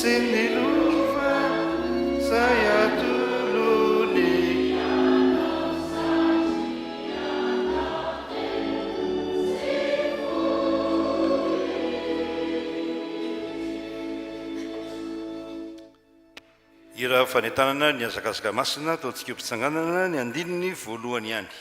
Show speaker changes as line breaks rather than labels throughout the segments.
Sy ny lova izay atolony.
Hira fanentanana ny hazakazaka masina ataontsika eo am-pitsanganana ny andininy voalohany ihany.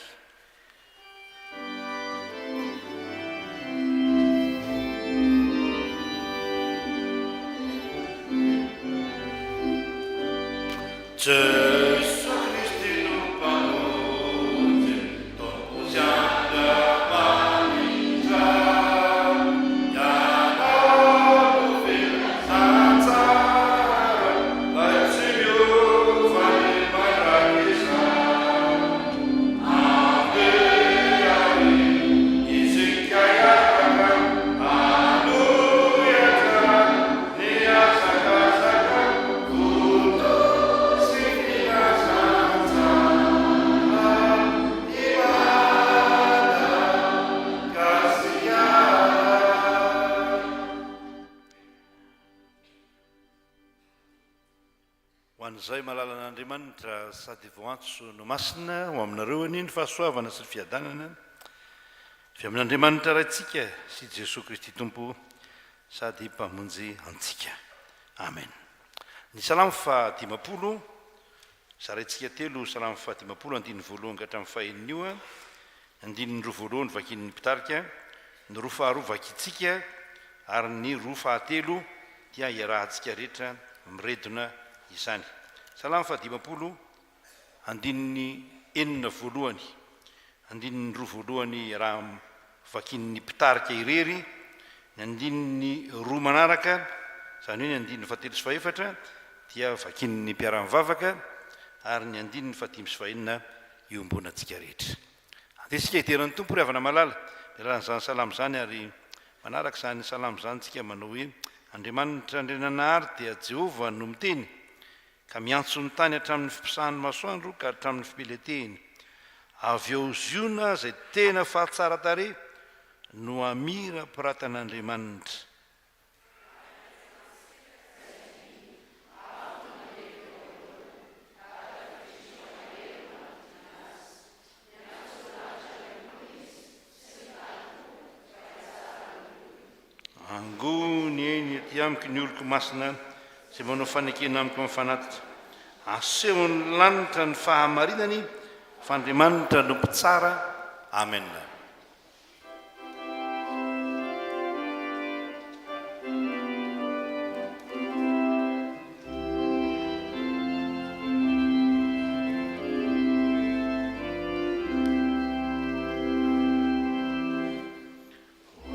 Jesoa Kristy no Mpamonjy, Tompo sy Andriamanitra. Ianao no filazantsara, Ilay tsy miova ny mandrakizay. Andeha àry isika hiaraka hanohy hatrany ny hazakazaka Voto sy filazantsara i Madagasikara. Ho an'izay malalan'Andriamanitra sady voantso no masina, ho aminareo anie ny fahasoavana sy ny fiadanana avy amin'Andriamanitra Raintsika sy Jesoa Kristy Tompo sady Mpamonjy antsika. Amen. Ny Salamo faha 50, zaraintsika telo Salamo faha 50 andininy voalohany ka hatramin'ny fahenina io, ny andininy roa voalohany vakian'ny mpitarika, ny roa faharoa vakintsika ary ny roa fahatelo dia iarahantsika rehetra miredona izany. Salamo fahadimampolo, andininy enina voalohany, andininy roa voalohany raha vakian'ny mpitarika irery, ny andininy roa manaraka, izany hoe ny andininy fahatelo sy fahefatra dia vakian'ny mpiara-mivavaka, ary ny andininy fahadimy sy fahenina iombonantsika rehetra. Andeha isika hidera ny Tompo ry havana malala, ny alalan'izany salamo izany ary manaraka izany salamo izany isika manao hoe, Andriamanitra Andriananahary dia Jehovah no miteny, ka miantso ny tany hatramin'ny fiposahan'ny masoandro ka hatramin'ny fipeletehiny. Avy ao Ziona izay tena fahatsara-tarehy no hamirapiratan'Andriamanitra. Angony eny ety amiko ny oloko masina izay manao fanekena amiko amin'ny fanatitra. Asehon'ny lanitra ny fahamarinany fa Andriamanitra no mpitsara. Amena.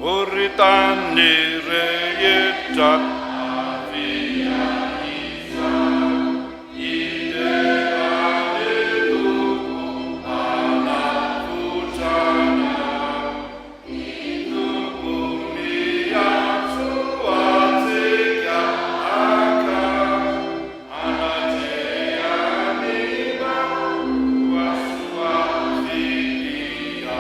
O ry tany rehetra, avia izany, hidera ny Tompo hanavotra anay. Ny Tompo miantso antsika hankany anatrehany mba ho soa fitia.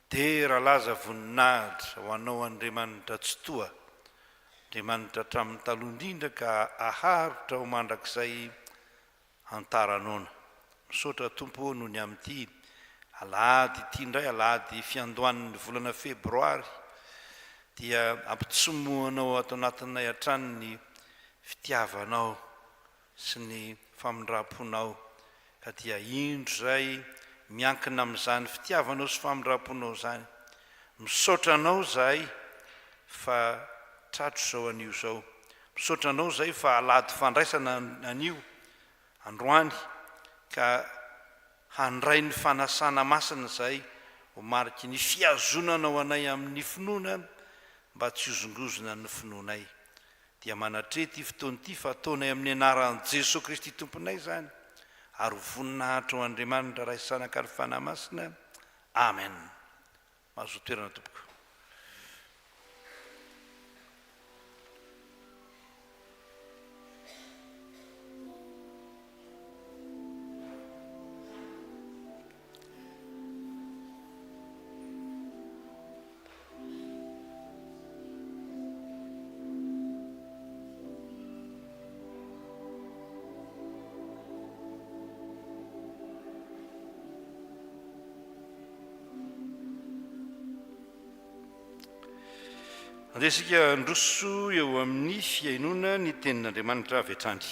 Dera laza voninahitra ho anao Andriamanitra Tsitoha, Andriamanitra hatramin'ny taloha indrindra ka aharitra ho mandrakizay Antaranoana. Misaotra Tompo ô noho ny amin'ity. Alahady ity indray, alahady fiandohan'ny volana febroary, dia ampitsomohanao ato anatinay hatrany ny fitiavanao sy ny famindram-ponao, ka dia indro izay miankina amin'izany fitiavanao sy famindram-ponao izany. Misaotra Anao izahay fa tratro izao anio izao. Misaotra Anao izahay fa alahady fandraisana anio, androany, ka handray ny fanasana masina izahay ho mariky ny fihazonanao anay amin'ny finoana mba tsy hozongozona ny finoanay. Dia manatreha ity fotoana ity fa ataonay amin'ny anaran'i Jesoa Kristy Tomponay izany ary ho voninahitra ho Andriamanitra Ray Zanaka ary Fanahy Masina. Amen. Mahazoa toerana tompoko. Andeha isika handroso eo amin'ny fihainoana ny tenin'Andriamanitra avy hatrany.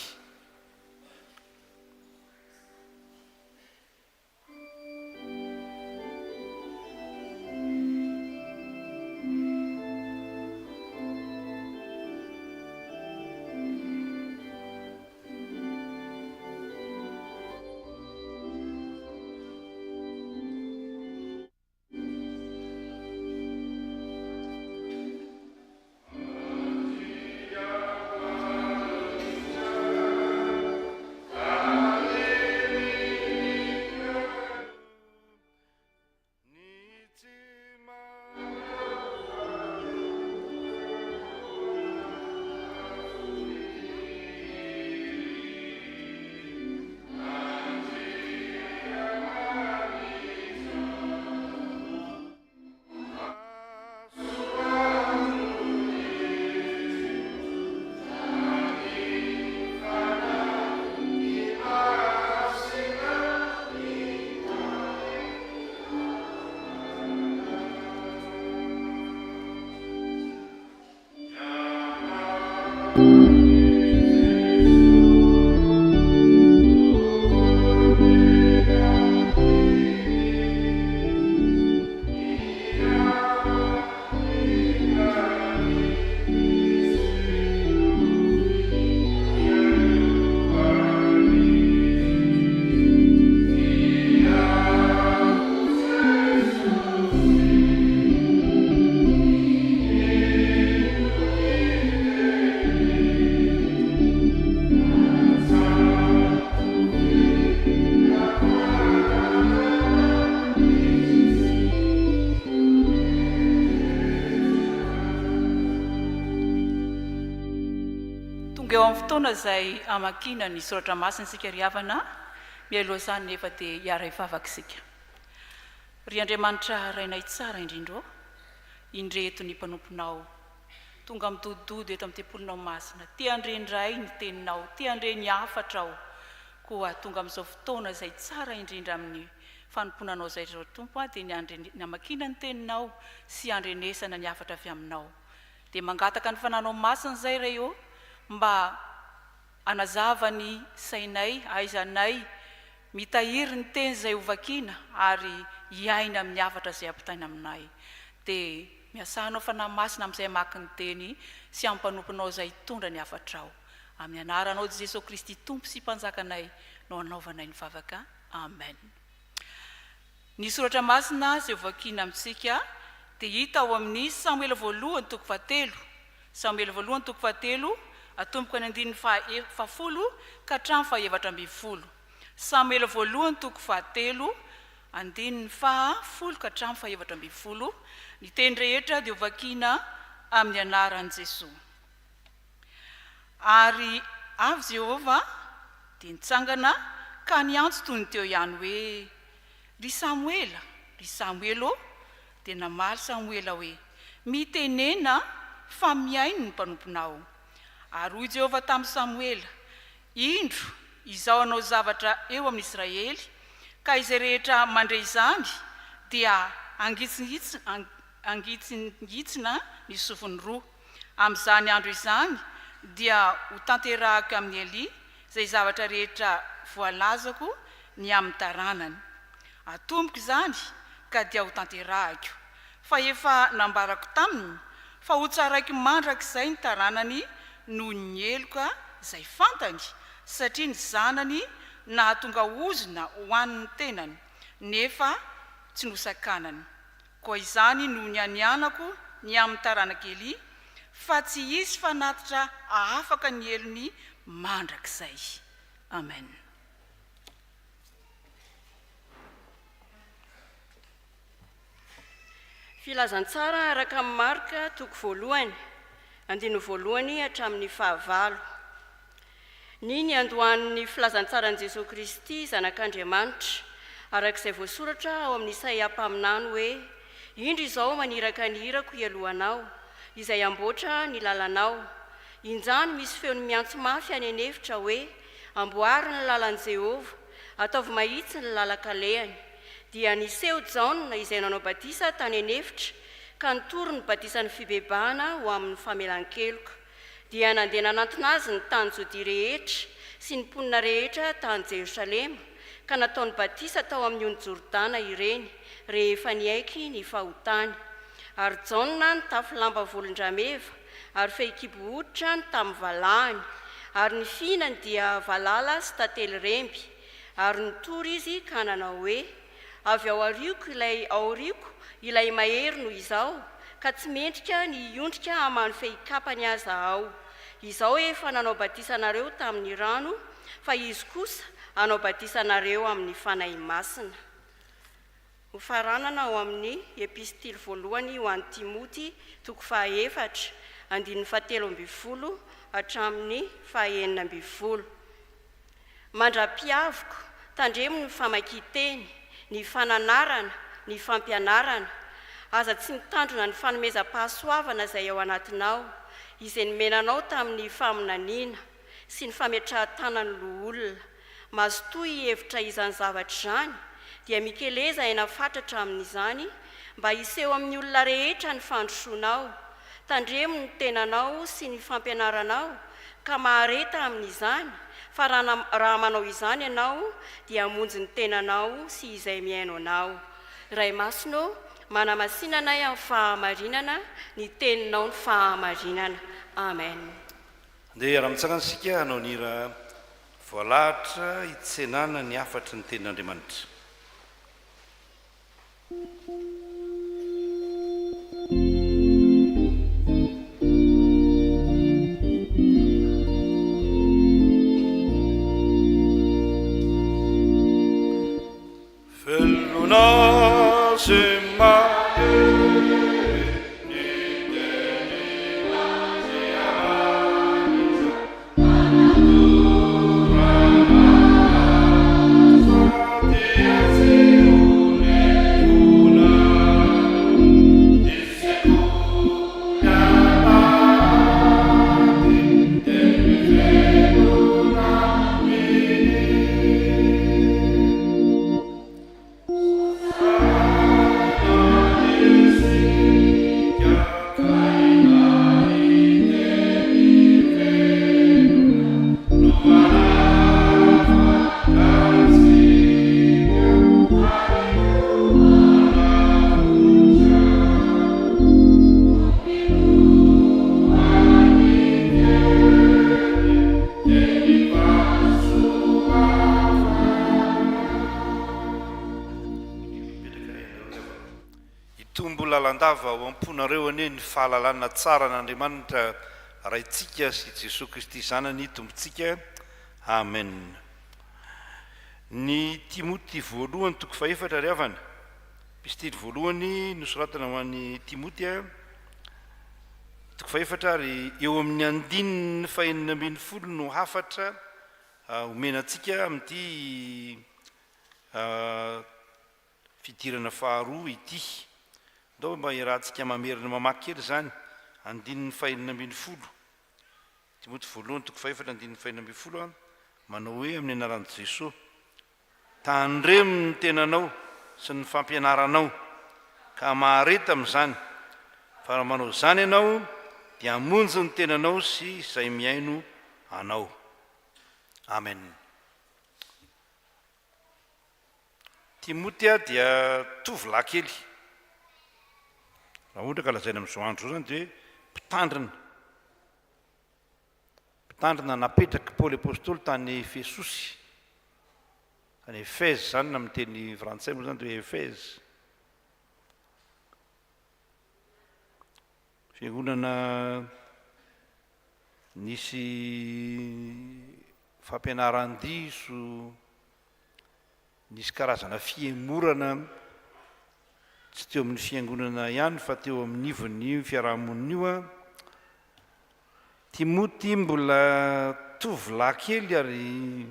Tonga eo amin'ny fotoana izay hamakiana ny soratra masina isika ry havana, mialoha izany nefa dia hiara-hivavaka isika. Ry Andriamanitra Rainay tsara indrindra ô, indreto ny mpanomponao, tonga midodododo eto amin'ny tempolinao masina, te handre indray ny teninao, te handre ny hafatrao, koa tonga amin'izao fotoana izay tsara indrindra amin'ny fanompoana anao izay ry Tompo a, dia ny handre ny hamakiana ny teninao sy handrenesana ny hafatra avy aminao. Dia mangataka ny fananao masina izay Ray ô, mba Hanazava ny sainay, ahaizanay mitahiry ny teny izay ho vakiana ary hiaina amin'ny hafatra izay ampitaina aminay. Dia miasà Anao Fanahy Masina amin'izay hamaky ny teny sy amin'ny mpanomponao izay hitondra ny hafatrao. Amin'ny anaranao Jesoa Kristy Tompo sy Mpanjakanay no anaovanay ny vavaka. Amen. Ny soratra masina izay hovakiana amintsika dia hita ao amin'ny Samoela voalohany toko fahatelo, Samoela voalohany toko fahatelo, atomboka ny andininy faha fahafolo ka hatramin'ny faha 14. Samoela voalohany toko fahatelo, andininy faha folo ka hatramin'ny faha 14. Ny teny rehetra dia hovakiana amin'ny anaran'i Jesoa. Ary avy Jehovah dia nitsangana ka niantso toy ny teo ihany hoe, Ry Samoela, ry Samoela ô! Dia namaly Samoela hoe, Mitenena, fa mihaino ny mpanomponao. Ary hoy Jehovah tamin'i Samoela, Indro, izaho hanao zavatra eo amin'Israely, Ka izay rehetra mandre izany dia hangitsingitsina ny sofiny roa. Amin'izany andro izany dia ho tanterahako amin'i Elia izay zavatra rehetra voalazako ny amin'ny taranany. Atomboko izany ka dia ho tanterahiko. Fa efa nambarako taminy fa hotsaraiko mandrakizay ny taranany noho ny heloka izay fantany, satria ny zanany nahatonga ozona ho an'ny tenany, nefa tsy nosakanany. Koa izany no nianianako ny amin'ny taranak'i Elia, fa tsy hisy fanatitra hahafaka ny helony mandrakizay. Amen.
Filazantsara araka an'i Marka toko voalohany, andininy voalohany hatramin'ny fahavalo. Ny niandohan'ny filazantsaran'i Jesoa Kristy Zanak'Andriamanitra, araka izay voasoratra ao amin'i Isaia mpaminany hoe, Indro izao maniraka ny irako hialohanao, izay hamboatra ny lalanao. Injany misy feony miantso mafy any an'efitra hoe, Amboary ny lalan'i Jehovah, ataovy mahitsy ny lalan-kalehany. Dia niseho Jaona izay nanao batisa tany an'efitra, ka nitory ny batisan'ny fibebahana ho amin'ny famelan-keloka. Dia nandeha nanantona azy ny tany Jodia rehetra sy ny mponina rehetra tany Jerosalema, ka nataony batisa tao amin'ny ony Jordana ireny, rehefa niaiky ny fahotany. Ary Jaona nitafy lamba volon-drameva, ary fehikibo hoditra ny tamin'ny valahany, ary ny fihinany dia valala sy tantely remby. Ary nitory izy ka nanao hoe, Avy ao aoriako ilay aoriako ilay mahery noho izaho, ka tsy mendrika ny hiondrika hamano fehikapany aza aho. Izaho efa nanao batisa anareo tamin'ny rano, fa Izy kosa hanao batisa anareo amin'ny Fanahy Masina. Hofaranana ao amin'ny Epistily voalohany ho an'i Timoty, toko fahaefatra, andininy fahatelo ambin'ny folo hatramin'ny fahaenina ambin'ny folo. Mandra-piavoko, tandremo ny famakian-teny, ny fananarana, ny fampianarana. Aza tsy mitandrina ny fanomezam-pahasoavana izay ao anatinao, izay nomena anao tamin'ny faminaniana sy ny fametrahan-tanan'ny loholona. Mazotoa hihevitra izany zavatra izany, dia mikeleza aina fatratra amin'izany, mba hiseho amin'ny olona rehetra ny fandrosoanao. Tandremo ny tenanao sy ny fampianaranao, ka mahareta amin'izany, fa raha raha manao izany ianao, dia hamonjy ny tenanao sy izay mihaino anao. Ray Masina ô, manamasina anay amin'ny fahamarinana, ny Teninao ny fahamarinana. Amen.
Andeha hiara-mitsangana isika hanao ny hira voalahatra hitsenana ny hafatry ny Tenin'Andriamanitra. Velona sy mahery ny tenin'Andriamanitra. Hitombo lalandava ao am-ponareo anie ny fahalalana tsara an'Andriamanitra Raintsika sy Jesoa Kristy Zanany Tompontsika. Amen. Ny Timoty voalohany toko fahefatra ry havana, epistily voalohany nosoratana ho an'i Timoty, toko fahefatra ary eo amin'ny andininy fahenina ambin'ny folo no hafatra omena antsika amin'ity Fidirana faharoa ity. Ndao mba iarahantsika mamerina mamaky kely izany, andininy fahenina ambin'ny folo. Timoty voalohany toko fahefatra andininy fahenina ambin'ny folo, manao hoe amin'ny anaran'i Jesoa. Tandremo ny tenanao sy ny fampianaranao, ka mahareta amin'izany, fa raha manao izany ianao, dia hamonjy ny tenanao sy izay mihaino anao. Amen. Timoty dia tovolahy kely. Raha ohatra ka lazaina amin'izao andro izao izany dia hoe mpitandrina. Mpitandrina napetrak'i Paoly Apostoly tany Efesosy. Tany Éphèse izany na amin'ny teny frantsay moa izany dia hoe Éphèse. Fiangonana nisy fampianaran-diso, nisy karazana fihemorana tsy teo amin'ny fiangonana ihany fa teo amin'ny ivon'io fiaraha-monina io. Timoty mbola tovolahy kely ary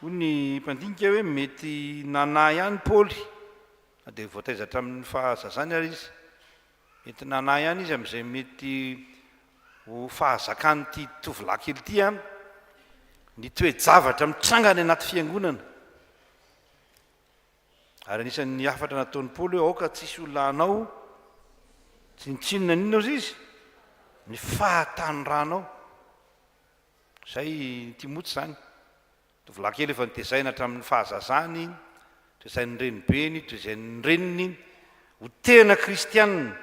hoy ny mpandinika hoe mety nanahy ihany Paoly na dia voataiza hatramin'ny fahazazany ary izy. Mety nanahy ihany izy amin'izay mety ho fahazakan'ity tovolahy kely ity ny toe-javatra mitranga any anaty fiangonana. Ary anisan'ny hafatra nataon'i Paoly hoe aoka tsy hisy olona hanao tsinontsinona n'inona ozy izy, ny fahatanoranao. Izay Timoty izany. Tovolahy kely efa notezaina hatramin'ny fahazazany, tezain'ny renibeny, tezain'ny reniny ho tena kristianina.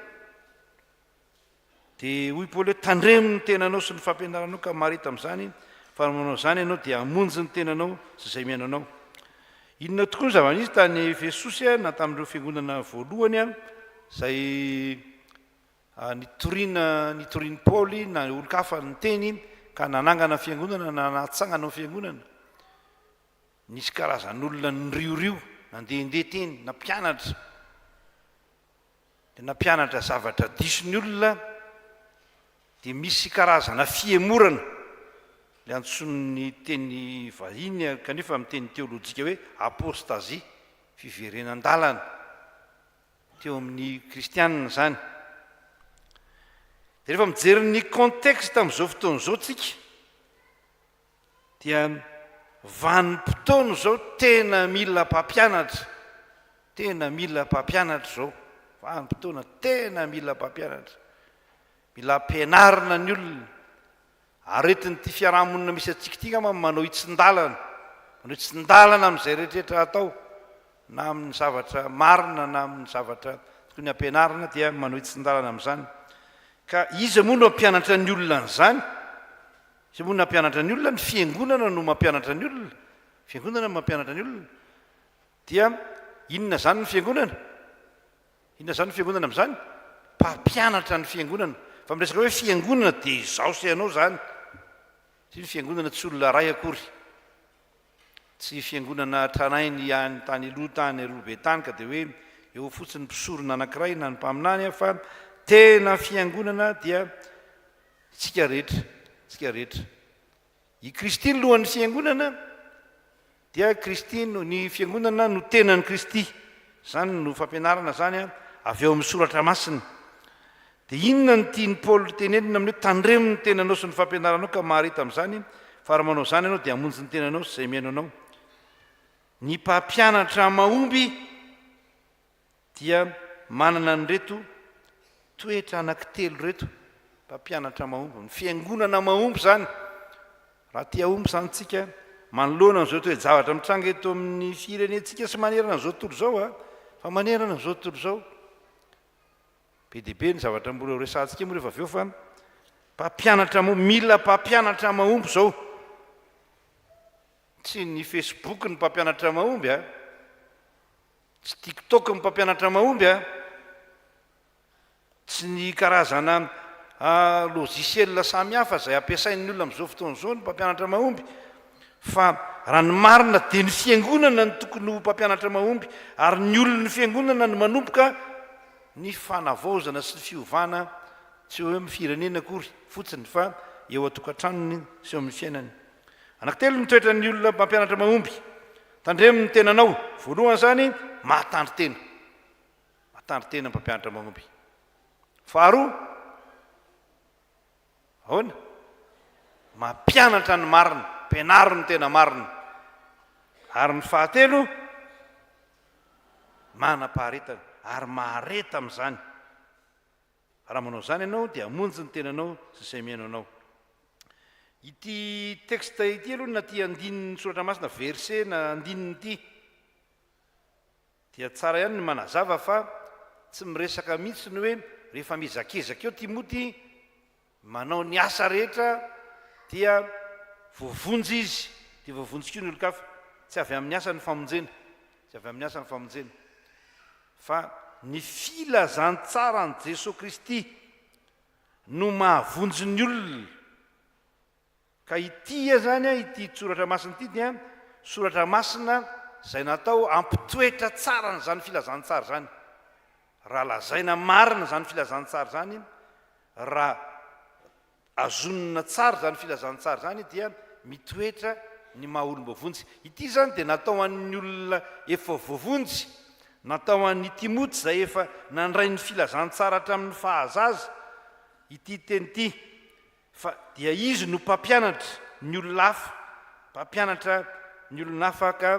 Dia hoy Paoly hoe, Tandremo ny tenanao sy ny fampianaranao ka mahareta amin'izany, fa raha manao izany ianao dia hamonjy ny tenanao sy izay mihaino anao. Inona tokoa ny zava-nisy tany Efesosy na tamin'ireo fiangonana voalohany izay nitoriana nitorian'i Paoly na olon-kafa niteny ka nanangana fiangonana na nahatsangana ny fiangonana? Nisy karazan'olona niriorio, nandehandeha teny, nampianatra. Dia nampianatra zavatra diso ny olona, dia misy karazana fihemorana, ilay antsoin'ny teny vahiny kanefa amin'ny teny teolojika hoe apostasie, fiverenan-dalana, teo amin'ny kristianina izany. Dia rehefa mijery ny contexte amin'izao fotoana izao tsika, Dia vanim-potoana izao tena mila mpampianatra, tena mila mpampianatra izao, vanim-potoana tena mila mpampianatra, mila ampianarina ny olona, aretin'ity fiaraha-monina misy antsika ity angamba manao hitsin-dalana, manao hitsin-dalana amin'izay rehetrarehetra atao, na amin'ny zavatra marina na amin'ny zavatra tokony hampianarina dia manao hitsin-dalana amin'izany. Ka iza moa no hampianatra ny olona an'izany? Iza moa no nampianatra ny olona? Ny fiangonana no mampianatra ny olona. Fiangonana no mampianatra ny olona. Dia inona izany ny fiangonana? Inona izany ny fiangonana amin'izany? Mpampianatra ny fiangonana. Fa miresaka hoe fiangonana dia izaho sy ianao izany. Satria ny fiangonana tsy olona iray akory. Tsy fiangonana tranainy ihany tany aloha tany aloha be tany ka dia hoe eo fotsiny ny mpisorona anankiray na ny mpaminany fa tena fiangonana dia Isika rehetra, isika rehetra. I Kristy no lohan'ny Fiangonana, dia Kristy no, ny Fiangonana no tenan'i Kristy. Izany no fampianarana izany avy ao amin'ny Soratra Masina. Dia inona no tian'i Paoly tenenina amin'ny hoe tandremo ny tenanao sy ny fampianaranao ka mahareta amin'izany, fa raha manao izany ianao dia hamonjy ny tenanao sy izay mihaino anao. Ny mpampianatra mahomby dia manana an'ireto toetra anankitelo ireto, mpampianatra mahomby, ny fiangonana mahomby izany, raha te hahomby izany tsika, manoloana an'izao toe-javatra mitranga eto amin'ny firenentsika sy manerana an'izao tontolo izao a, fa manerana an'izao tontolo izao, be dia be ny zavatra mbola ho resahantsika moa rehefa avy eo fa mpampianatra mahomby, mila mpampianatra mahomby izao, tsy ny Facebook ny mpampianatra mahomby a. Tsy tiktok ny mpampianatra mahomby a! Tsy ny karazana logiciel samihafa izay ampiasain'ny olona amin'izao fotoana izao ny mpampianatra mahomby fa raha ny marina dia ny fiangonana no tokony ho mpampianatra mahomby ary ny olon'ny fiangonana no manomboka ny fanavaozana sy ny fiovana tsy eo amin'ny firenena akory fotsiny fa eo an-tokantranony sy eo amin'ny fiainany. Anankitelo ny toetran'ny olona mpampianatra mahomby. Tandremo ny tenanao. Voalohany izany, mahatandrin-tena. Mahatandrin-tena ny mpampianatra mahomby. Faharoa, ahoana? Mampianatra ny marina. Ampianaro ny tena marina. Ary ny fahatelo, manam-paharetana, ary mahareta amin'izany. Fa raha manao izany ianao dia hamonjy ny tenanao sy izay mihaino anao. Ity texte ity aloha na ity andinin'ny soratra masina, verset na andininy ity, dia tsara ihany ny manazava fa tsy miresaka mihitsy ny hoe rehefa mihezakezaka eo Timoty manao ny asa rehetra dia voavonjy izy, dia voavonjy koa ny olon-kafa. Tsy avy amin'ny asa ny famonjena, tsy avy amin'ny asa ny famonjena. Fa ny filazantsaran'i Jesoa Kristy no mahavonjy ny olona. Ka ity izany, ity soratra masina ity dia soratra masina izay natao hampitoetra tsara an'izany filazantsara izany. Raha lazaina marina izany filazantsara izany, raha azonina tsara izany filazantsara izany dia mitoetra ny maha olom-boavonjy. Ity izany dia natao ho an'ny olona efa voavonjy, natao ho an'i Timoty izay efa nandray ny filazantsara hatramin'ny fahazaza ity teny ity, fa dia izy no mpampianatra ny olona hafa, mpampianatra ny olona hafa ka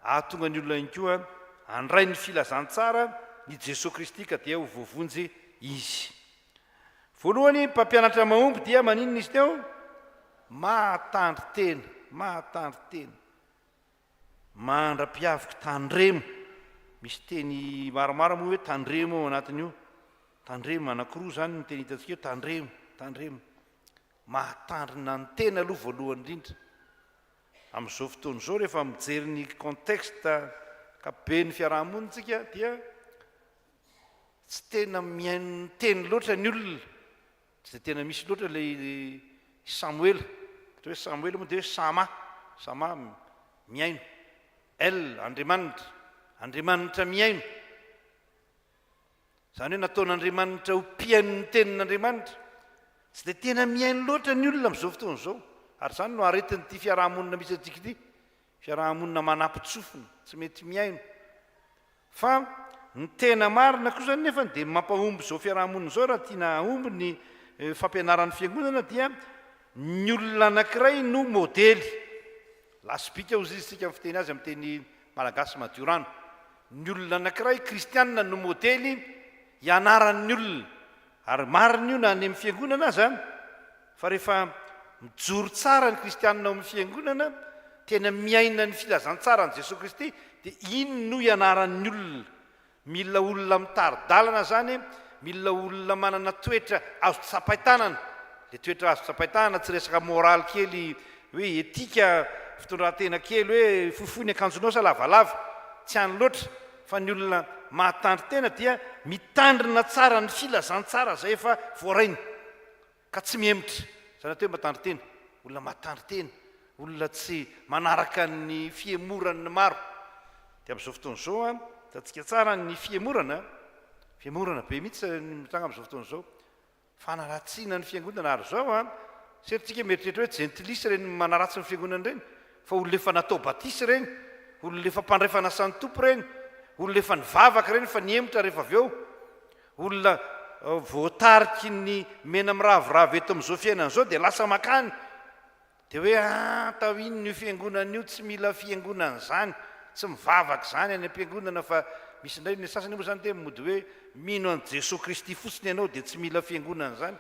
ahatonga ny olona ihany koa handray ny filazantsara ny Jesoa Kristy ka dia ho voavonjy izy. Voalohany, mpampianatra mahomby dia maninona izy teo? Mahatandrin-tena, mahatandrin-tena. Mandra-piaviko tandremo. Misy teny maromaro moa hoe tandremo ao anatin'io. Tandremo, anankiroa izany ny teny hitantsika eo, tandremo, tandremo. Mahatandrina ny tena aloha voalohany indrindra. Amin'izao fotoana izao rehefa mijery ny contexte ankapoben'ny fiaraha-monina isika dia Tsy tena mihaino ny teny loatra ny olona, tsy dia tena misy loatra ilay Samoela. Atao hoe Samoela moa dia hoe Sama, Sama mihaino. El, Andriamanitra, Andriamanitra mihaino. Izany hoe nataon'Andriamanitra ho mpihaino ny tenin'Andriamanitra. Tsy dia tena mihaino loatra ny olona amin'izao fotoana izao. Ary izany no aretin'ity fiaraha-monina misy antsika ity. Fiaraha-monina manapin-tsofina, tsy mety mihaino. Fa ny tena marina kosa nefa dia mampahomby izao fiaraha-monina izao raha tiana hahomby ny fampianaran'ny fiangonana dia ny olona anankiray no modely. Lasibika hozy izy isika fiteny azy amin'ny teny malagasy madio rano. Ny olona anankiray kristianina no modely hianaran'ny olona. Ary marina io na any amin'ny fiangonana aza. Fa rehefa mijoro tsara ny kristianina ao amin'ny fiangonana, tena miaina ny filazantsaran'i Jesoa Kristy, dia iny no ianaran'ny olona. Mila olona mitari-dalana izany, mila olona manana toetra azo tsapain-tanana. Ilay toetra azo tsapain-tanana tsy resaka moraly kely hoe etika, fitondran-tena kely hoe fohifohy ny akanjonao sa lavalava. Tsy any loatra, fa ny olona mahatandrin-tena dia mitandrina tsara ny filazantsara izay efa voarainy. Ka tsy mihemotra. Izany atao hoe mahatandrin-tena. Olona mahatandrin-tena. Olona tsy manaraka ny fihemoran'ny maro. Dia amin'izao fotoana izao an, hitantsika tsara ny fihemorana, fihemorana be mihitsy ny mitranga amin'izao fotoana izao. Fanaratsiana ny fiangonana. Ary izao an, satria tsika mieritreritra hoe jentilisa ireny manaratsy ny fiangonana ireny, fa olona efa natao batisa ireny, olona efa mpandray fanasan'ny Tompo ireny, olona efa nivavaka ireny fa nihemotra rehefa avy eo. Olona voatariky ny mena miraviravy eto amin'izao fiainana izao dia lasa makany dia hoe ah atao inona io fiangonana io, tsy mila fiangonana izany, tsy mivavaka izany any am-piangonana fa misy indray ny sasany moa izany dia mody hoe mino an'i Jesoa Kristy fotsiny ianao dia tsy mila fiangonana izany.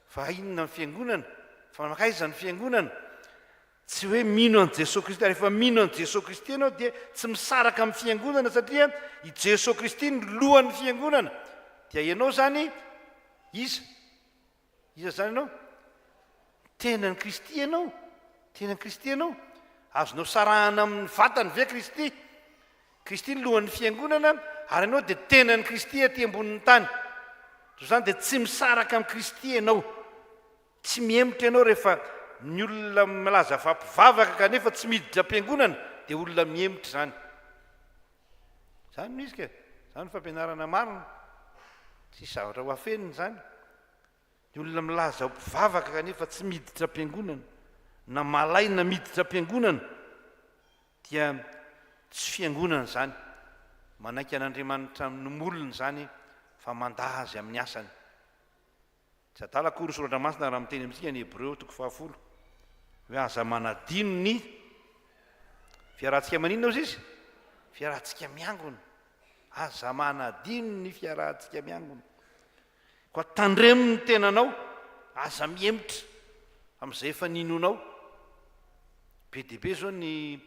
Fa inona ny fiangonana? Fa mankaiza ny fiangonana? Tsy hoe mino an'i Jesoa Kristy, rehefa mino an'i Jesoa Kristy ianao dia tsy misaraka amin'ny fiangonana satria i Jesoa Kristy no lohan'ny fiangonana. Dia ianao izany iza? Iza izany ianao? Tenan'i Kristy ianao. Tenan'i Kristy ianao. Azonao sarahana amin'ny vatany ve Kristy? Kristy no lohan'ny fiangonana ary ianao dia tenan'i Kristy aty ambonin'ny tany. Toy izany dia tsy misaraka amin'i Kristy ianao. Tsy mihemotra ianao rehefa ny olona milaza fa mpivavaka kanefa tsy miditra am-piangonana dia olona mihemotra izany. Izany no izy ka, izany no fampianarana marina. Tsisy zavatra ho afenina izany. Ny olona milaza ho mpivavaka kanefa tsy miditra am-piangonana na malaina miditra am-piangonana dia tsy fiangonana izany. Manaiky an'Andriamanitra amin'ny molony izany fa mandà azy amin'ny asany. Tsy adala akory ny Soratra Masina raha miteny amintsika ny Hebreo toko fahafolo hoe aza manadino ny. Fiarahantsika maninona hozy izy? Fiarahantsika miangona. Aza manadino ny fiarahantsika miangona. Koa tandremo ny tenanao, aza mihemotra amin'izay efa ninoanao. Be dia be izao ny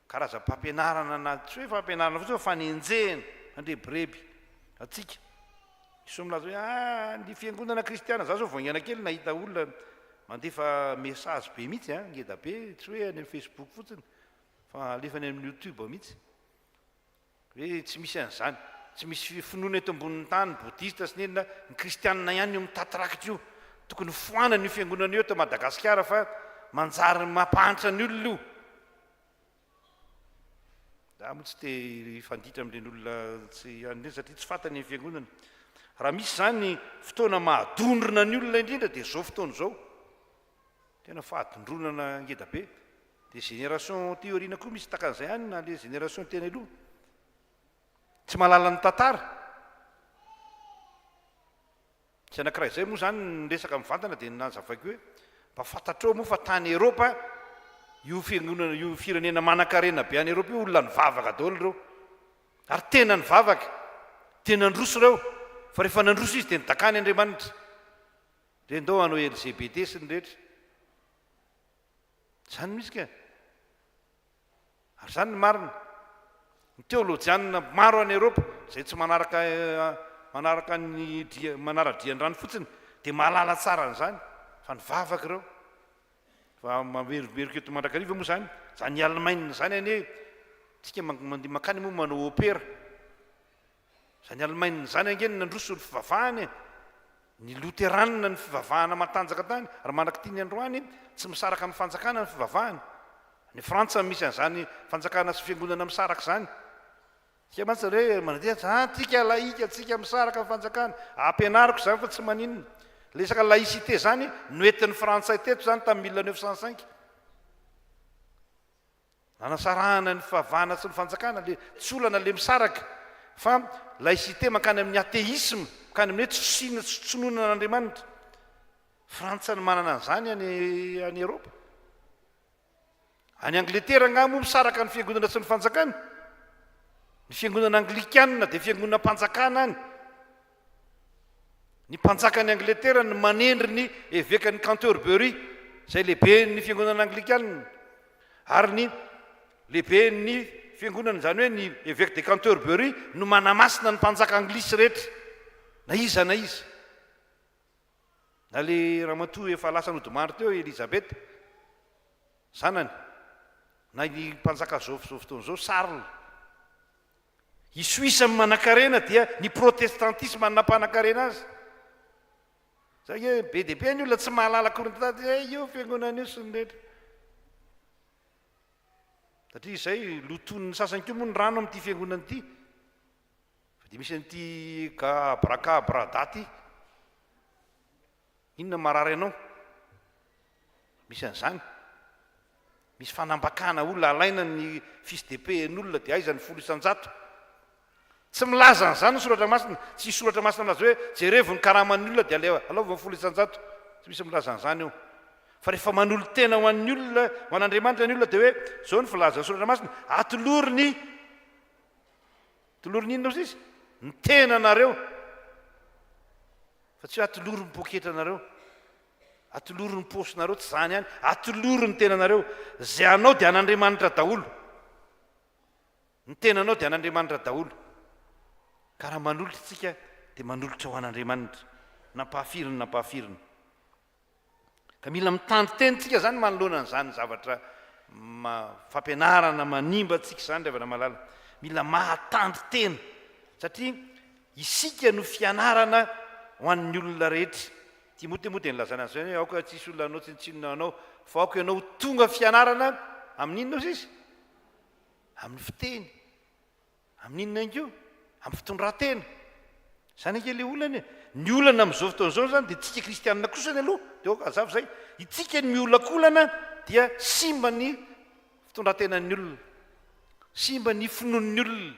karazam-pampianarana na tsy hoe fampianarana fotsiny fa fanenjehana, fandrebireby antsika. Misy milaza hoe ah, ny fiangonana kristiana, za zao vao haingana kely nahita olona mandefa message be mihitsy an, ngeda be, tsy hoe any amin'ny Facebook fotsiny fa alefany amin'ny YouTube mihitsy. Hoe tsy misy an'izany, tsy misy finoana eto ambonin'ny tany, bodista sy ny inona, ny kristianina ihany io mitaty rakitra io. Tokony foanana io fiangonana io eto Madagasikara fa manjary mampahantra ny olona io. Za moa tsy te hifanditra amin'ireny olona tsy any ireny satria tsy fantany ny fiangonana. Raha misy izany fotoana mahadondrona ny olona indrindra dia izao fotoana izao. Tena fahadondronana ngeda be. Dia génération aty aoriana koa misy takan'izay ihany na le génération teny aloha. Tsy mahalala ny tantara. Misy anankiray izay moa izany niresaka mivantana dia nazavaiko hoe mba fantatrao moa fa tany Eropa io fiangonana io firenena manankarena be any Eropa io olona nivavaka daholo ireo. Ary tena nivavaka. Tena nandroso ireo. Fa rehefa nandroso izy dia nidakany Andriamanitra. Dia ndao hanao LGBT sy ny rehetra. Izany mihitsy ka. Ary izany ny marina. Ny teolojianina maro any Eropa izay tsy manaraka manaraka ny dia manara-drian-drano fotsiny dia mahalala tsara an'izany fa nivavaka ireo. Fa mamerimberiko eto mandrakariva moa izany, izany Allemagne izany anie tsika mandeha mankany moa manao opera. Izany Allemagne izany ange no nandroso ny fivavahana e! Ny Loteranina ny fivavahana matanjaka tany, ary mandrak'ity ny androany tsy misaraka amin'ny fanjakana ny fivavahana. Any Frantsa no misy an'izany fanjakana sy fiangonana misaraka izany. Tsika mantsy re mandeha ah tsika laïka, tsika misaraka amin'ny fanjakana. Ampianariko izany fa tsy maninona. Resaka laïcité izany noentin'ny frantsay teto izany tamin'ny 1905. Nanasarahana ny fivavahana sy ny fanjakana le tsy olana le misaraka fa laïcité mankany amin'ny athéisme, mankany amin'ny hoe tsy fisiana tsy finoana an'Andriamanitra. Frantsa no manana an'izany any any Eropa. Any Angletera angaha moa misaraka ny fiangonana sy ny fanjakana? Ny fiangonana anglikana dia fiangonam-panjakana any. Ny mpanjakan'i Angletera no manendry ny evekan'i Canterbury, izay lehiben'ny fiangonana anglikana, ary ny lehiben'ny fiangonana, izany hoe ny évêque de Canterbury, no manamasina ny mpanjaka anglisy rehetra, na iza na iza. Na ilay ramatoa efa lasa nodimandry teo, Elizabeth, zanany, na ny mpanjaka izao fotoana izao, Charles. I Suisse ny manankarena dia ny protestantisme no nampanankarena azy. Zay nge be dia be ny olona tsy mahalala akory ny tantara dia io fiangonana io sy ny rehetra. Satria izay lotoin'ny sasany koa moa ny rano amin'ity fiangonana ity. Fa dia misy an'ity abracabra ity. Inona marary anao? Misy an'izany. Misy fanambakana olona, alaina ny fiche de paie an'olona dia aiza ny 10%? Tsy milaza an'izany ny soratra masina. Tsy hisy soratra masina milaza hoe jerevo ny karaman'ny olona dia aleo alaovy ny 10%. Tsy misy milaza an'izany eo. Fa rehefa manolo-tena ho an'ny olona, ho an'Andriamanitra ny olona dia hoe izao ny filazan'ny soratra masina, atolory ny atolory ny inona ozy izy? Ny tenanareo. Fa tsy hoe atolory ny poketranareo, atolory ny paosinareo, tsy izany ihany, atolory ny tenanareo. Izay anao dia an'Andriamanitra daholo. Ny tenanao dia an'Andriamanitra daholo. Ka raha manolotra isika dia manolotra ho an'Andriamanitra. Nampahafiriny, nampahafiriny. Ka mila mitandrin-tena isika izany manoloana an'izany zavatra fampianarana manimba antsika izany ry havana malala. Mila mahatandrin-tena satria isika no fianarana ho an'ny olona rehetra. Timoty moa dia nilazana an'izany hoe aoka tsy hisy olona hanao tsinontsinona anao fa aoka ianao ho tonga fianarana amin'ny inona hozy izy? Amin'ny fiteny. Amin'ny inona ihany koa? Amin'ny fitondran-tena. Izany ange ilay olana e. Ny olana amin'izao fotoana izao izany dia tsika kristianina kosany aloha, dia aoka hazava izay. Itsika ny miolakolana dia simba ny fitondran-tenan'ny olona. Simba ny finoan'ny olona.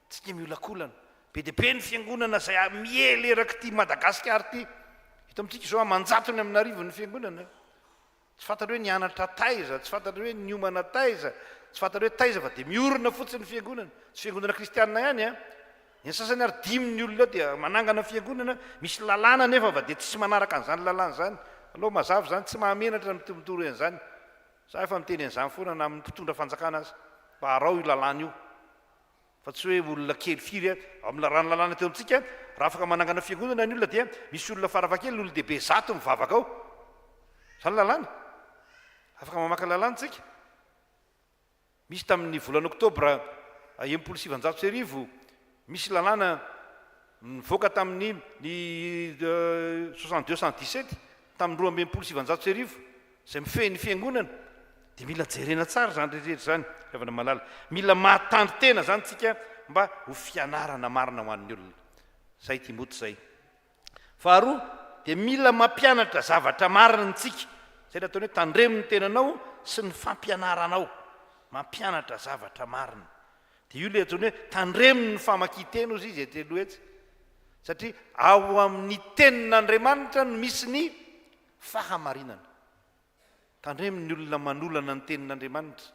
Tsika miolakolana. Be dia be ny fiangonana izay miely erak'ity Madagasikara ity. Eto amintsika izao aman-jatony amin'arivony ny fiangonana. Tsy fantatra hoe nianatra taiza, tsy fantatra hoe niomana taiza, tsy fantatra hoe taiza fa dia miorina fotsiny ny fiangonana. Tsy fiangonana kristianina ihany an! Ny sasany ary dimy ny olona eo dia manangana fiangonana, misy lalàna anefa fa dia tsy manaraka an'izany lalàna izany. Aleo mazava izany, tsy mahamenatra ny mitory an'izany. Za efa miteny an'izany foana na amin'ny mpitondra fanjakana aza, mba araho io lalàna io. Fa tsy hoe olona kely firy a, amin'ny raha ny lalàna teo amintsika, raha afaka manangana fiangonana ny olona dia misy olona farafahakeliny olon-dehibe zato mivavaka ao. Izany lalàna. Afaka mamaky lalàna tsika. Misy tamin'ny volana oktobra 1960, misy lalàna nivoaka tamin'ny ny 62 117, tamin'ny 1962, izay mifehy ny fiangonana. Dia mila jerena tsara izany rehetra izany, ry havana malala. Mila mahatandrin-tena izany isika mba ho fianarana marina ho an'ny olona. Izay Timoty izay. Faharoa, dia mila mampianatra zavatra marina isika. Izay ilay ataony hoe tandremo ny tenanao sy ny fampianaranao. Mampianatra zavatra marina. Dia io ilay ataony hoe tandremo ny famakian-teny hozy izy etsy aloha etsy. Satria ao amin'ny tenin'Andriamanitra no misy ny fahamarinana. Tandremo ny olona manolana ny tenin'Andriamanitra.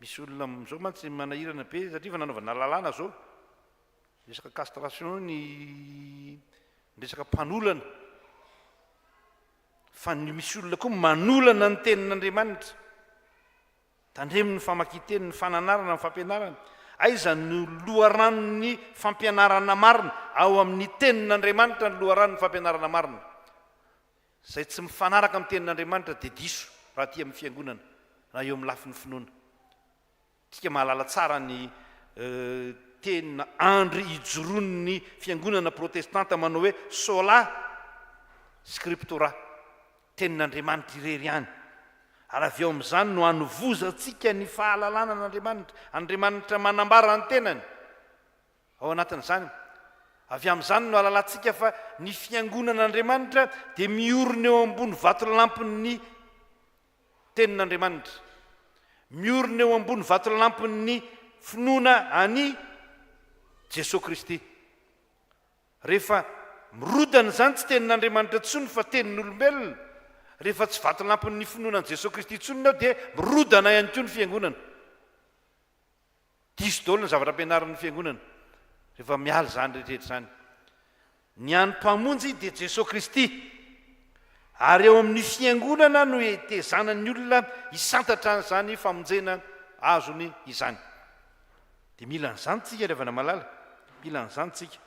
Misy olona amin'izao mantsy manahirana be satria efa nanaovana lalàna izao. Resaka castration ny resaka mpanolana. Fa ny misy olona koa manolana ny tenin'Andriamanitra. Tandremo ny famakian-teny, ny fananarana, ny fampianarana. Aiza no loharanon'ny fampianarana marina? Ao amin'ny tenin'Andriamanitra ny loharanon'ny fampianarana marina. Izay tsy mifanaraka amin'ny tenin'Andriamanitra dia diso raha aty amin'ny fiangonana na eo amin'ny lafiny finoana. Isika mahalala tsara ny teny na andry ijoroan'ny fiangonana protestanta manao hoe Sola Scriptura, Tenin'Andriamanitra irery ihany. Ary avy eo amin'izany no anovozantsika ny fahalalana an'Andriamanitra. Andriamanitra manambara ny tenany ao anatin'izany. Avy amin'izany no ahalalantsika fa ny fiangonan'Andriamanitra dia miorina eo ambony vatolampin'ny Tenin'Andriamanitra. Miorina eo ambony vatolampin'ny finoana an'i Jesoa Kristy. Rehefa mirodana izany tsy Tenin'Andriamanitra intsony fa tenin'olombelona, rehefa tsy vatolampin'ny finoana an'i Jesoa Kristy intsony ny ao dia mirodana ihany koa ny Fiangonana. Diso daholo ny zavatra ampianarin'ny fiangonana rehefa miala izany rehetra izany. Ny an'ny Mpamonjy dia Jesoa Kristy. Ary eo amin'ny fiangonana no hetezana ny olona hisantatra an'izany famonjena azony izany. Dia mila an'izany tsika ry havana malala. Mila an'izany tsika.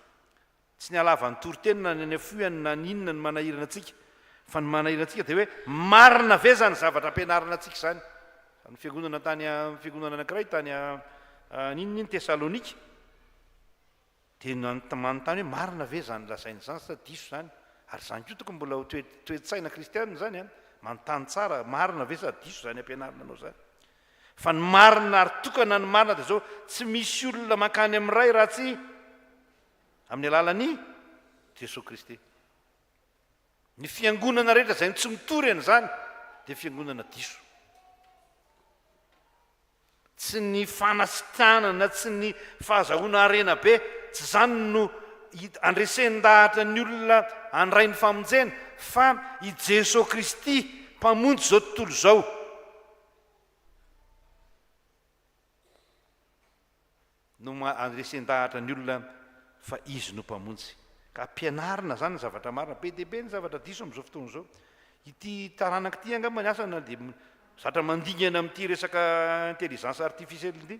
Tsy ny halavan'ny toriteny na ny any afohany na ny inona no manahirana antsika, fa ny manahirana antsika dia hoe marina ve izany zavatra ampianarina antsika izany? Ny fiangonana tany fiangonana anankiray tany inona iny Tesalonika dia manontany hoe marina ve izany lazaina izany sa diso izany? Ary izany koa tokony mbola ho toe-tsaina kristianina izany an, manontany tsara marina ve sa diso izany ampianarina anao izany? Fa ny marina ary tokana ny marina dia izao, tsy misy olona mankany amin'ny Ray raha tsy Amin'ny alalan'i Jesoa Kristy. Ny fiangonana rehetra izay tsy mitory an'izany dia fiangonana diso. Tsy ny fanasitranana, tsy ny fahazahoana harena be, tsy izany no andresen-dahatra ny olona handray ny famonjena fa i Jesoa Kristy Mpamonjy izao tontolo izao. No andresen-dahatra ny olona fa Izy no Mpamonjy. Ka ampianarina izany ny zavatra marina. Be dia be ny zavatra diso amin'izao fotoana izao. Ity taranaka ity angamba ny asa na dia zatra mandingana amin'ity resaka intelligence artificielle ity.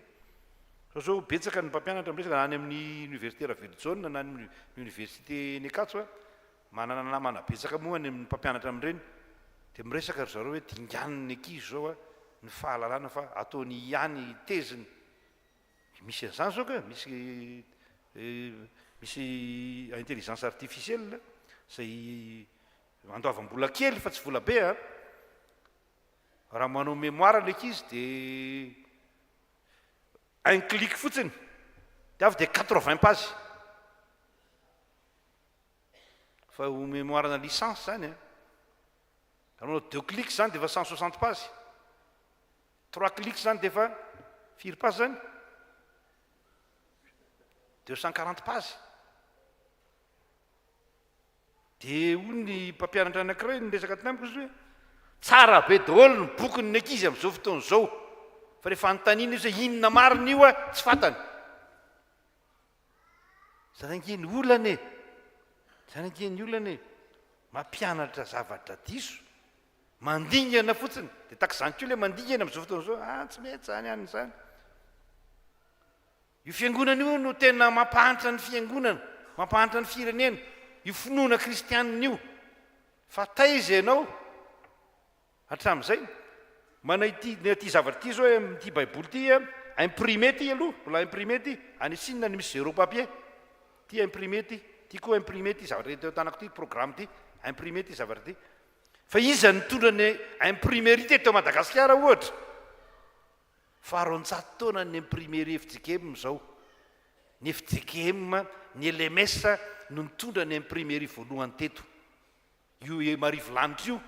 Sao zao betsaka ny mpampianatra miresaka na any amin'ny université Ravelojaona na any amin'ny université eny Ankatso a. Manana namana betsaka moa any amin'ny mpampianatra amin'ireny dia miresaka ry zareo hoe dinganin'ny ankizy izao a ny fahalalana fa ataony ihany teziny. Misy an'izany zao ka, misy misy intelligence artificielle izay andoavam-bola kely fa tsy vola be a. Raha manao mémoire ny ankizy dia un clic fotsiny dia avy dia quatre-vingts pages. Fa ho mémoire-na licence zany a. Raha manao deux clics zany dia efa 160 pages. Trois clics zany dia efa firy pages zany? 240 pages. Dia hoy ny mpampianatra anankiray niresaka tamiko izy hoe, Tsara be daholo ny bokin'ny ankizy amin'izao fotoana izao, fa rehefa anontaniana izy hoe inona marina io a, tsy fantany. Izany ange ny olana e! Izany ange ny olana e! Mampianatra zavatra diso, mandingana fotsiny, dia tahaka izany koa ilay mandingana amin'izao fotoana izao, ah tsy mety izany any izany. Io fiangonana io no tena mampahantra ny fiangonana, mampahantra ny firenena, io finoana kristianina io. Fa taiza ianao hatramin'izay? Mana ity ity zavatra ity zao ity baiboly ity imprimé ity aloha, mbola imprimé ity, any Chine no misy zéro papier. Ity imprimé ity, ity koa imprimé ity zavatra eto an-tanako ity, programme ity, imprimé ity zavatra ity. Fa iza no nitondra ny imprimerie teto Madagasikara ohatra? Fa 200 taona ny imprimerie fjkm izao. Ny fjkm, ny LMS no nitondra ny imprimerie voalohany teto. Io Marivolanitra io,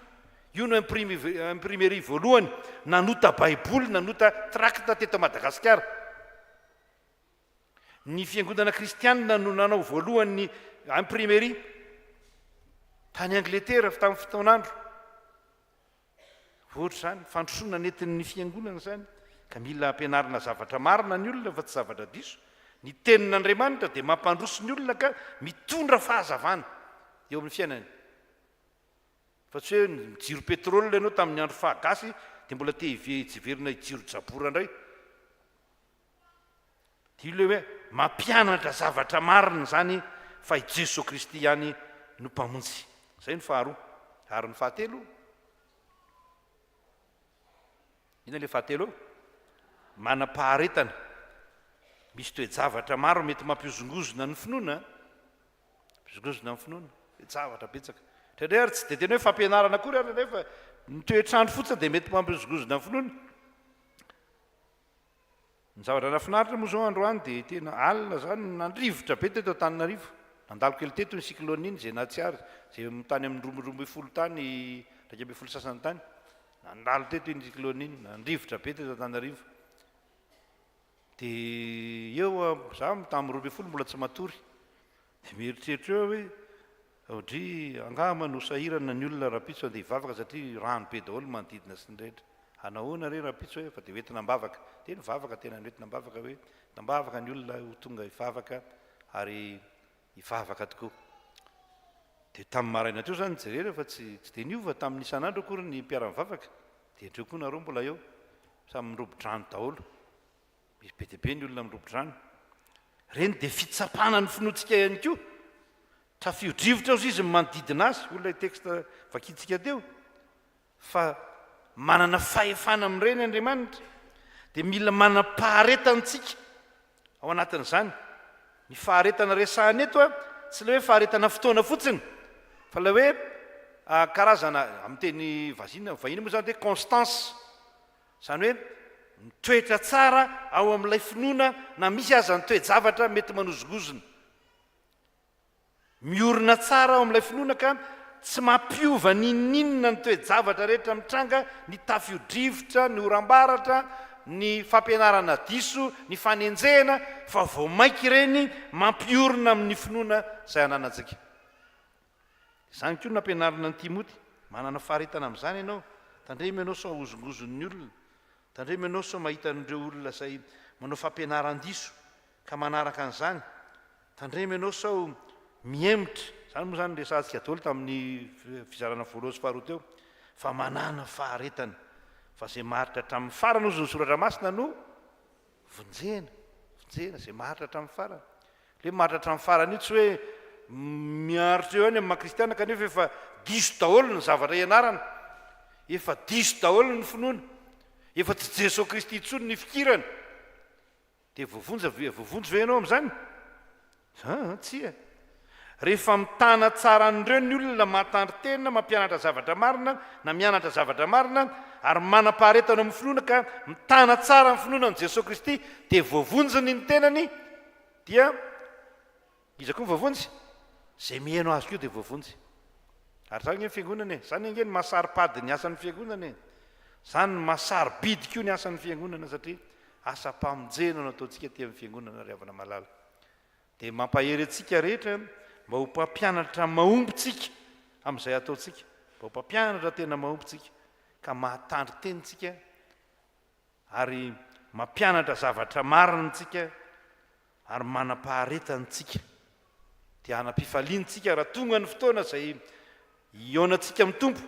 io no imprimerie voalohany nanota baiboly, nanota tract teto Madagasikara. Ny fiangonana kristianina no nanao voalohany ny imprimerie tany Angletera tamin'ny fotoan'andro. Ohatra izany, fandrosoana nentin'ny fiangonana izany, ka mila ampianarina zavatra marina ny olona fa tsy zavatra diso. Ny tenin'Andriamanitra dia mampandroso ny olona ka mitondra fahazavana eo amin'ny fiainany. Fa tsy hoe mijiro pétrole ianao tamin'ny andro fahagasy dia mbola te hiverina hijiro jabora indray. Dia io ilay hoe mampianatra zavatra marina izany fa i Jesoa Kristy ihany no Mpamonjy. Izay no faharoa. Ary ny fahatelo? Inona ilay fahatelo eo? Manam-paharetana. Misy toe-javatra maro mety mampihozongozona ny finoana. Mampihozongozona ny finoana. Toe-javatra betsaka. Indraindray ary tsy dia tena hoe fampianarana akory ary indraindray fa ny toetr'andro fotsiny dia mety mampihozongozona ny finoana. Ny zavatra nahafinaritra moa izao androany dia tena alina izany nandrivotra be teto Antananarivo. Nandalo kely teto iny cyclone iny izay nahatsiaro, izay tany amin'ny 12 tany, 11 sasany tany. Nandalo teto iny cyclone iny, nandrivotra be teto Antananarivo. Dia eo za tamin'ny 12 mbola tsy matory. Dia mieritreritra eo aho hoe Audrey, angamba no sahirana ny olona rahampitso andeha hivavaka satria rano be daholo ny manodidina sy ny rehetra. Hanahoana re rahampitso e? Fa dia hoentina am-bavaka. Dia nivavaka, tena noentina am-bavaka hoe entina am-bavaka ny olona ho tonga hivavaka ary hivavaka tokoa. Dia tamin'ny maraina teo izany nijerena fa tsy tsy dia niova tamin'ny isan'andro akory ny mpiara-mivavaka. Dia indreo koa nareo mbola eo. Samy mirobo-drano daholo. Misy be dia be ny olona mirobo-drano. Ireny dia fitsapana ny finoantsika ihany koa. Tafio-drivotra ozy izy ny manodidina azy, hoy ilay texte vakintsika teo, fa manana fahefana amin'ireny Andriamanitra. Dia mila manam-paharetana isika ao anatin'izany. Ny faharetana resahana eto tsy ilay hoe faharetana fotoana fotsiny, fa ilay hoe karazana, amin'ny teny vazina, vahiny moa izany dia constance. Izany hoe mitoetra tsara ao amin'ilay finoana na misy aza ny toe-javatra mety manozongozona. Miorina tsara ao amin'ilay finoana ka tsy mampiova n'inon'inona ny toe-javatra rehetra mitranga, ny tafio-drivotra, ny oram-baratra, ny fampianarana diso, ny fanenjehana, fa vao mainka ireny mampiorina amin'ny finoana izay ananantsika. Izany koa no nampianarina an'i Timoty, Manana faharetana amin'izany ianao, tandremo ianao sao ahozongozon'ny olona, tandremo ianao sao mahita an'ireo olona izay manao fampianaran-diso ka manaraka an'izany, Tandremo ianao sao mihemotra, izany moa izany resahantsika daholo tamin'ny fizarana voalohany sy faharoa teo, fa manàna faharetana, fa izay maharitra hatramin'ny farany hozy ny soratra masina no vonjena, vonjena, izay maharitra hatramin'ny farany. Ilay hoe maharitra hatramin'ny farany io tsy hoe miaritra eo ihany amin'ny maha kristiana kanefa efa diso daholo ny zavatra ianarana, efa diso daholo ny finoana, efa tsy Jesoa Kristy intsony ny fikirana. Dia voavonjy ve, voavonjy ve ianao amin'izany? Aa, tsia. Rehefa mitana tsara an'ireo ny olona mahatandrin-tena, mampianatra zavatra marina, na mianatra zavatra marina, ary manam-paharetana amin'ny finoana ka mitana tsara ny finoana an'i Jesoa Kristy, dia voavonjiny ny tenany, dia Iza koa no voavonjy? Izay miheno azy koa dia voavonjy. Ary izany ange ny fiangonana e! Izany ange ny maha saro-pady ny asan'ny fiangonana e! Izany no maha sarobidy koa ny asan'ny fiangonana satria asam-pamonjena no ataontsika aty amin'ny fiangonana ry havana malala. Dia mampahery antsika rehetra mba ho mpampianatra mahomby tsika amin'izay ataontsika, mba ho mpampianatra tena mahomby tsika. ka mahatandrin-teny tsika ary mampianatra zavatra marina antsika ary manam-paharetana antsika. Dia hanam-pifaliana antsika raha tonga ny fotoana izay hihaonantsika amin'ny Tompo,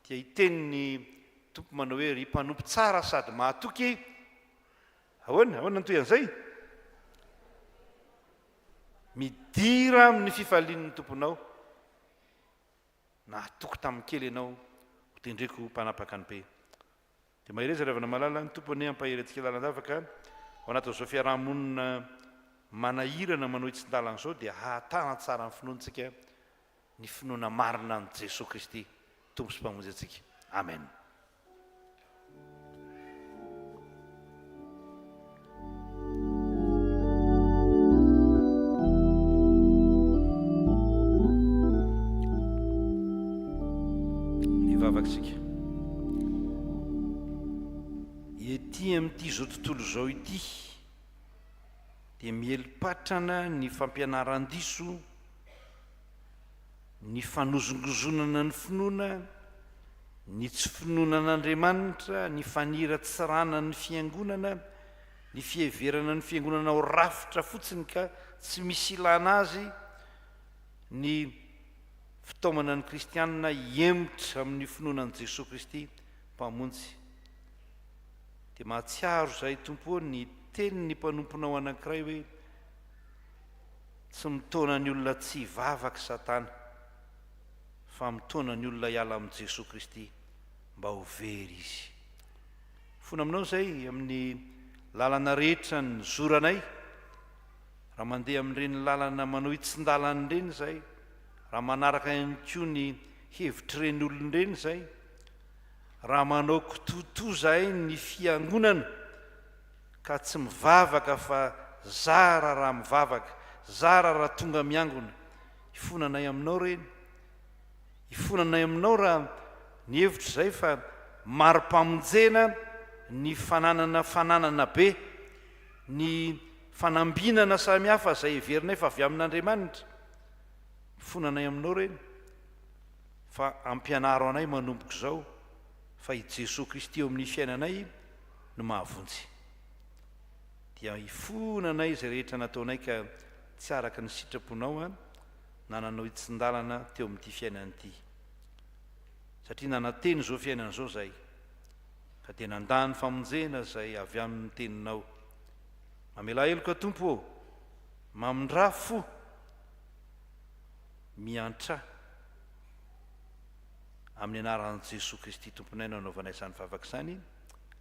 dia hiteny ny Tompo manao hoe, Ry mpanompo tsara sady mahatoky, ahoana? Ahoana ny tohin'izay? Midira amin'ny fifalian'ny Tomponao. Nahatoky tamin'ny kely ianao, hotendreko ho mpanapaka ny be. Dia mahereza ry havana malala, ny Tompo anie hampahery antsika lalandava ka ao anatin'izao fiaraha-monina manahirana manohy tsin-dalana izao dia hahatana tsara ny finoantsika ny finoana marina an'i Jesoa Kristy Tompo sy Mpamonjy antsika. Amen. Hivavaka isika. Ety amin'ity izao tontolo izao ity dia mieli-patrana ny fampianaran-diso, ny fanozongozonana ny finoana, ny tsy finoana an'Andriamanitra, ny faniratsirana ny fiangonana, ny fiheverana ny fiangonana ho rafitra fotsiny ka tsy misy ilana azy, ny fitaomana ny kristianina hihemotra amin'ny finoana an'i Jesoa Kristy Mpamonjy. Dia mahatsiaro izahay Tompo ô ny tenin'ny mpanomponao anankiray hoe, Tsy mitaona ny olona tsy hivavaka Satana fa mitaona ny olona hiala amin'i Jesoa Kristy mba ho very izy. Mifona aminao izay amin'ny lalana rehetra nizoranay, raha mandeha amin'ireny lalana manao hitsin-dalana ireny izay, raha manaraka ihany koa ny hevitr'ireny olona ireny izay, raha manao kitoatoa izahay ny fiangonana, ka tsy mivavaka fa zara raha mivavaka, zara raha tonga miangona, hifonanay aminao reny, hifonanay aminao raha ny hevitro izay fa mari-pamonjena ny fananana fananana be, ny fanambinana samihafa izay heverinay fa avy amin'Andriamanitra, hifonanay aminao reny fa ampianaro anay manomboka izao fa i Jesoa Kristy eo amin'ny fiainanay no mahavonjy. Dia hifona anay izay rehetra nataonay ka tsy araka ny sitraponao an, na nanao hitsin-dalana teo amin'ity fiainana ity. Satria nanantena izao fiainana izao izahay, ka dia nandà ny famonjena izay avy amin'ny teninao. Mamelà heloka Tompo ô, mamindrà fo, miantrà. Amin'ny anaran'i Jesoa Kristy Tomponay no anaovanay izany vavaka izany.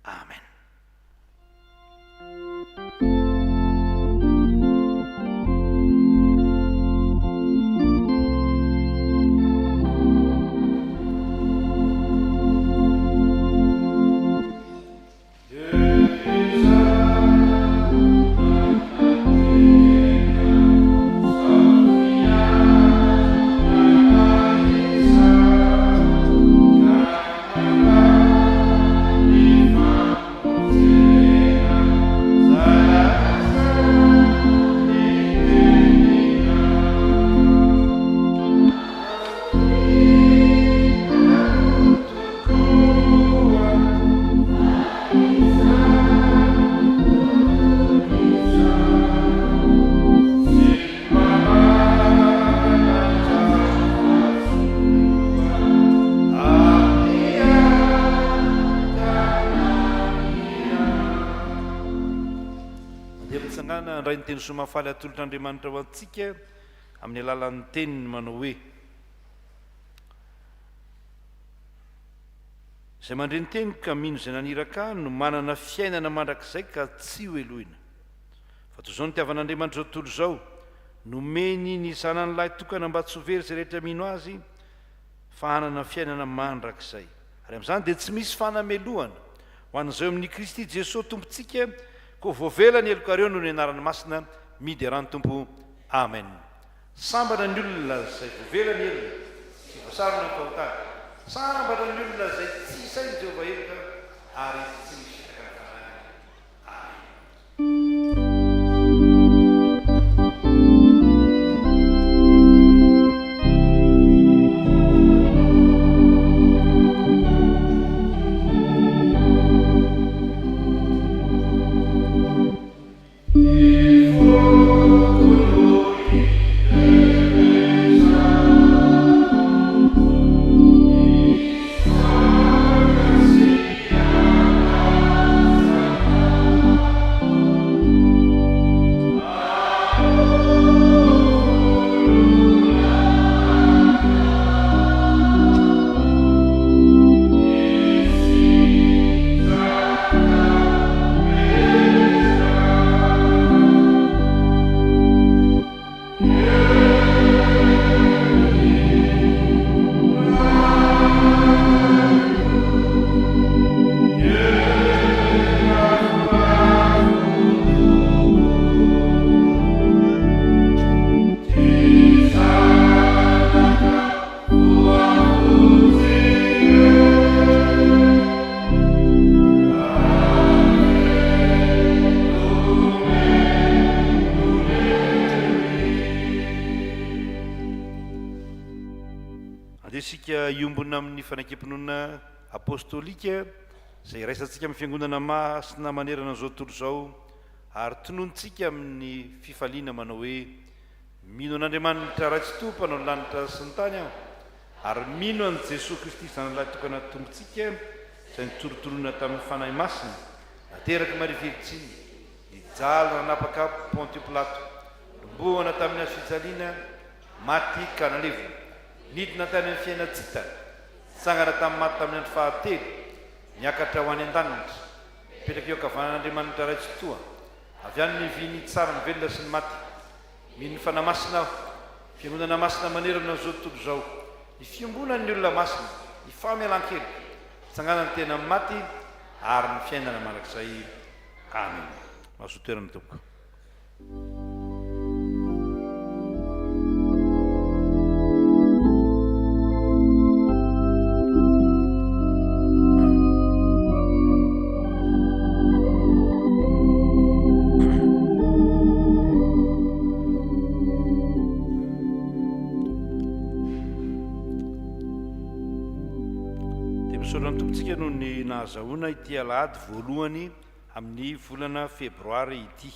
Amen. Andeha mitsangàna handray ny teny soa mahafaly atolotr'Andriamanitra ho antsika amin'ny alalan'ny teniny manao hoe, Izay mandre ny teniko ka mino izay naniraka ahy no manana fiainana mandrakizay ka tsy ho helohina. Fa toy izao nitiavan'Andriamanitra izao tontolo izao, nomeny ny Zanany lahy tokana mba tsy ho very izay rehetra mino Azy, fa hanana fiainana mandrakizay. Ary amin'izany dia tsy misy fanamelohana ho an'izay ao amin'i Kristy Jesoa Tompontsika, koa voavela ny helokareo noho ny anarany masina, miderà ny Tompo. Amen. Sambatra ny olona izay voavela ny helony sy voasarona ny fahotany. Sambatra ny olona izay tsy isain'i Jehovah heloka ary tsy misy fitaka ny fanahiny. Amena. Andeha isika hiombona amin'ny fanekempinoana apostolika izay iraisantsika amin'ny Fiangonana masina manerana an'izao tontolo izao ary tononontsika amin'ny fifaliana manao hoe, Mino an'Andriamanitra Ray Tsitoha Mpanao ny lanitra sy ny tany aho, ary mino an'i Jesoa Kristy Zanany Tokana Tompontsika izay nitorotoronina tamin'ny Fanahy Masina, naterak'i Maria Virjiny, nijaly nanapaka Pontio Pilato, nombohana tamin'ny hazo fijaliana, maty ka nalevina, nidina tany amin'ny fiainan-tsy hita, nitsangana tamin'ny maty tamin'ny andro fahatelo, niakatra ho any an-danitra, mipetraka eo ankavanan'Andriamanitra Ray Tsitoha, avy any ny vy nitsara ny velona sy ny maty. Mino ny Fanahy Masina aho, Fiangonana masina manerana an'izao tontolo izao, ny fiombonan'ny olona masina, ny famelan-keloka, ny fitsanganan'ny tena amin'ny maty ary ny fiainana mandrakizay. Amena. Mahazoa toerana tompoko. Dia misaotra ny Tompontsika noho ny nahazahoana ity alahady voalohany amin'ny volana febroary ity.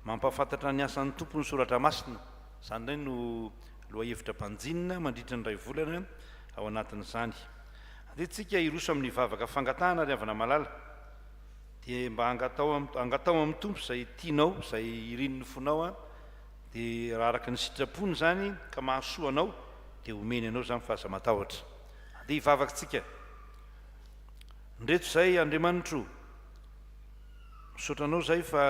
Mampahafantatra ny asan'ny Tompo ny soratra masina. Izany indray no lohahevitra banjinina mandritra ny iray volana ao anatin'izany. Andeha tsika hiroso amin'ny vavaka fangatahana ry havana malala. Dia mba angatao angatao amin'ny Tompo izay tianao, izay irin'ny fonao an, dia raha araka ny sitrapony izany ka mahasoa anao dia omeny anao izany fa aza matahotra. Andeha hivavaka tsika. Ndreto izay Andriamanitro, misaotra anao izay fa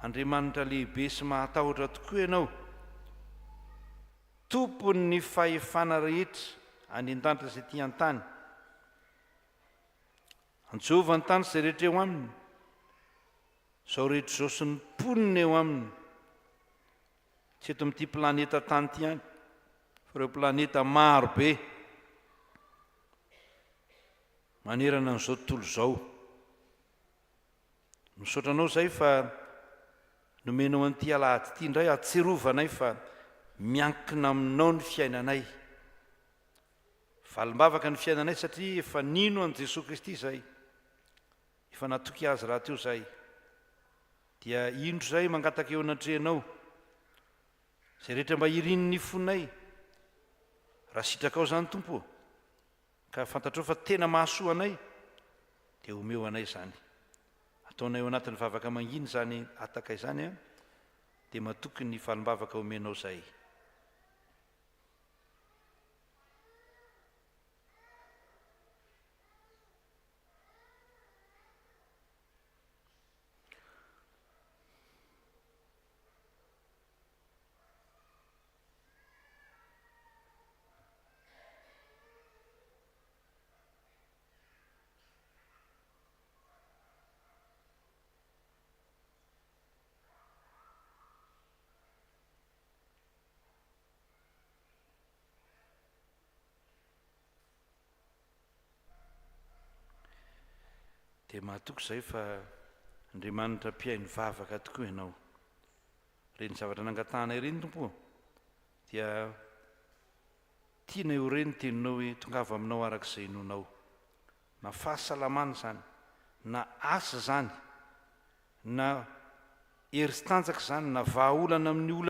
Andriamanitra lehibe sy mahatahotra tokoa ianao. Tompon'ny fahefana rehetra any an-danitra sy ety an-tany. An'i Jehovah ny tany sy izay rehetra eo aminy, izao rehetra izao sy ny mponina eo aminy. Tsy eto amin'ity planeta tany ity ihany, fa ireo planeta maro be manerana an'izao tontolo izao. Misaotra anao izay fa nomenao an'ity alahady ity indray hahatsiarovanay fa miankina aminao ny fiainanay. Valim-bavaka ny fiainanay satria efa nino an'i Jesoa Kristy izahay, efa natoky Azy rahateo izahay. Dia indro izahay mangataka eo anatrehanao, izay rehetra mba irin'ny fonay, raha sitrakao izany Tompo ô, ka fantatrao fa tena mahasoa anay, dia omeo anay izany. Ataonay ao anatin'ny vavaka mangina izany hataka izany an, dia matoky ny valim-bavaka omenao izahay. Dia mahatoky izay fa Andriamanitra mpihaino vavaka tokoa ianao. Ireny zavatra nangatahanay ireny Tompo ô, dia tianay ho re ny teninao hoe tongava aminao araka izay inoanao. Na fahasalamana izany, na asa izany, na hery sy tanjaka izany, na vahaolana amin'ny olana.